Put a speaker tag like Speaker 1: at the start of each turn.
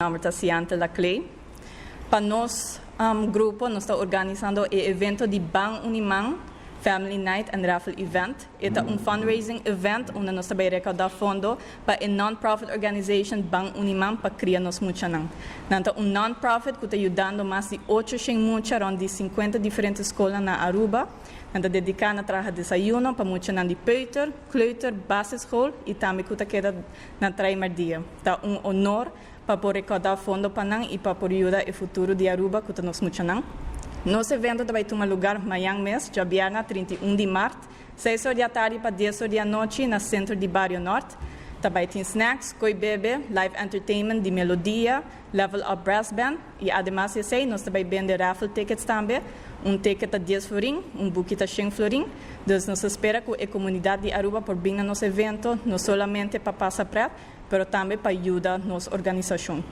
Speaker 1: Nomber ta Ciante Laclé. Pa nos grupo, nos ta organisando e evento di Ban Uni Man Family Night and Raffle Event. E ta un fundraising event unda nos ta bay recauda fondo pa e non-profit organization Ban Uni Man pa cria nos muchanan. Nan ta un non-profit cu ta yudando mas di 800 mucha rond di 50 diferente scol na Aruba. Nan ta dedica na traha desayuno pa muchanan di peuter, kleuter, basisschool y tambe cu ta keda na Traimerdia. Ta un honor pa por recauda fondo pa nan y pa por yuda e futuro di Aruba cu nos muchanan. Nos evento ta bay tuma lugar mañan mes, diabierna 31 di maart, 6 or di atardi pa 10 or di anochi na centro di Bario Noord. Tambe tin snacks, coy bebe, live entertainment di melodia, Level Up Brass Band y ademas esey, nos tambe ta bende raffle tickets tambe. Un ticket ta 10 florin, un buki ta 100 florin. Anto, nos ta spera cu e comunidad di Aruba por bin na nos evento, no solamente pa pasa pret, pero tambe pa yuda nos organisacion.